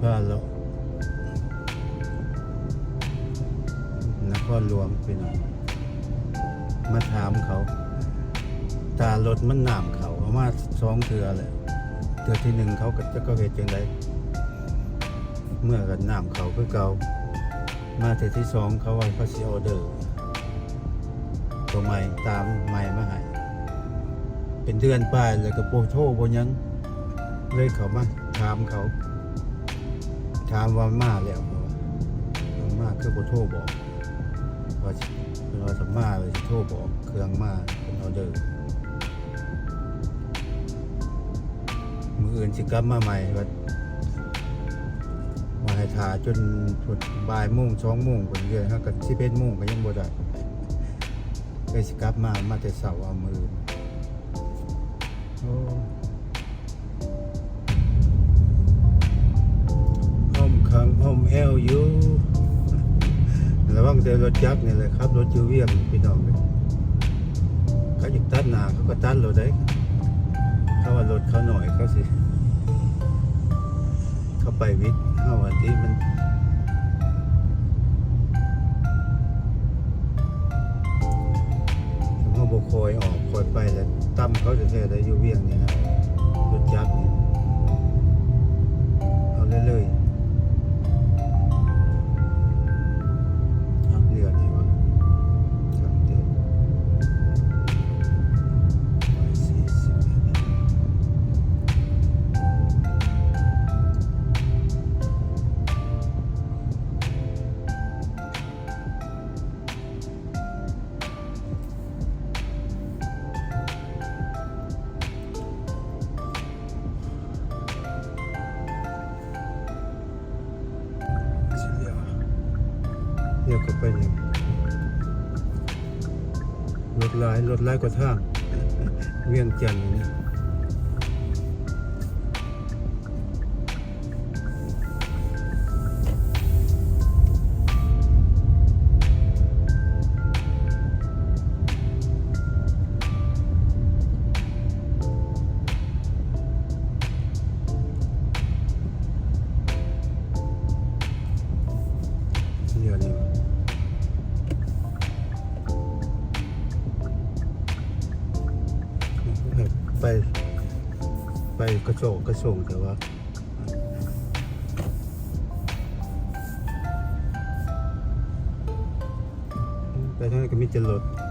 ພາເລາະນະຄອນຫຼວງພີ່ນ້ອງ ມາຖາມເຂົາ ຕາລົດມັນນ້ຳເຂົ້າ ເອົາມາສອງເທື່ອແລ້ວ ເທື່ອທີໜຶ່ງເຂົາກໍຈັກເຂົາເຮັດຈັ່ງໃດ ເມືອກໍນ້ຳເຂົ້າຄືເກົ່າ ມາເທື່ອທີສອງເຂົາວ່າເຂົາຊິອໍເດີ ຕົວໃໝ່ ຕາມໃໝ່ມາໃຫ້ ເປັນເດືອນປາຍແລ້ວກໍບໍ່ໂທບໍ່ຫຍັງ ເລີຍເຂົ້າມາຖາມເຂົາ ຖາມວ່າມາແລ້ວບໍ່ ມາຄືບໍ່ໂທບອກ ວ່າຊິ ເພິ່ນວ່າຖ້າມາແລ້ວຊິໂທບອກ ເຄື່ອງມາເປັນອໍເດີ ມື້ອື່ນຊິກັບມາໃໝ່ ວ່າ ວ່າໃຫ້ຖ້າຈົນບ່າຍໂມງ ສອງໂມງພຸ້ນເດ ເຮົາກໍສິບເອັດໂມງກໍຍັງບໍ່ໄດ້ ເລີຍຊິກັບມາ ມາແຕ່ເຊົ້າເອົາມື້ອື່ນ ໂອ້ ອ້ອມຂ້າງອ້ອມແອວຢູ່ ລະວັງແຕ່ລົດຈັກນີ້ແຫຼະ ຂັບລົດຢູ່ວຽງ ພີ່ນ້ອງເອີຍ ເຂົາຢາກຕັດໜ້າເຂົາກໍຕັດໂລດເດ້ ເຂົາວ່າລົດເຂົາໜ້ອຍ ເຂົາຊິ ເຂົາໄປວິດເຮົາອັນທີ່ມັນ ເຮົາບໍ່ຄ່ອຍອອກຄ່ອຍໄປແລ້ວ ຕຳເຂົາແທ້ໆ ໄດ້ຢູ່ວຽງນີ້ນະ ລົດຈັກນີ້ ເອົາເລື້ອຍໆ ເອົາເລື່ອຍນີ້ວ່າ ສາມເຈັດ ຮ້ອຍສີ່ສິບເອັດ ຊິລ້ຽວ ລ້ຽວເຂົ້າໄປນີ້ ລົດຫຼາຍ ລົດຫຼາຍກວ່າທາງ ວຽງຈັນນີ້. ໄປ ໄປກະໂຈກກະໂຈງແຕ່ວ່າ ໄປທາງໃດກໍມີແຕ່ລົດ. ເ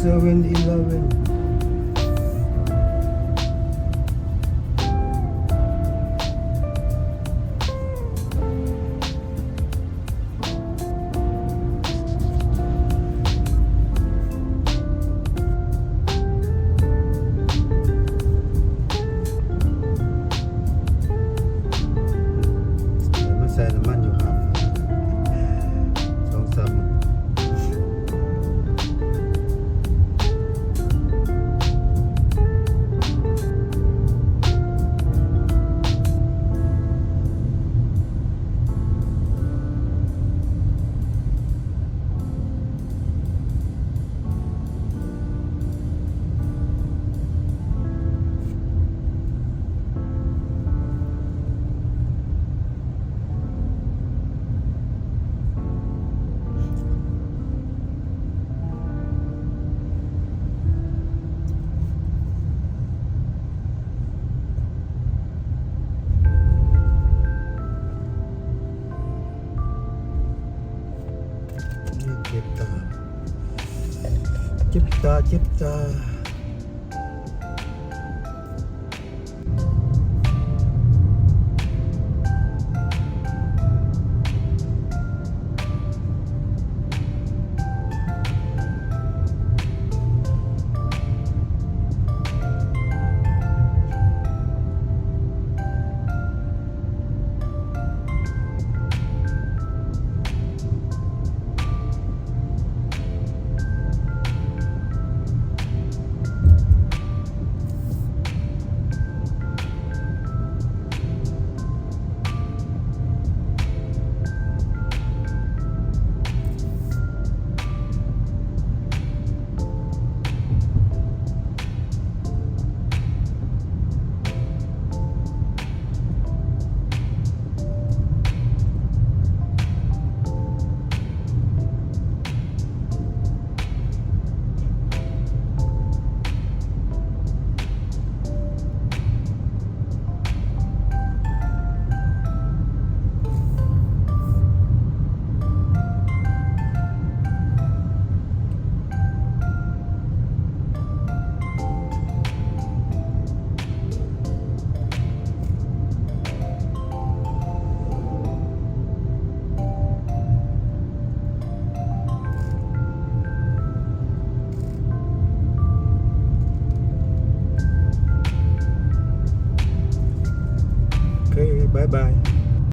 Eleven eleven. ມາໃສ່ນ້ຳມັນຢູ່ຫັ້ນ ສອງສາມ ເຈັບຕາ ເຈັບຕາ ເຈັບຕາ. ໂອເຄ ບາຍບາຍ.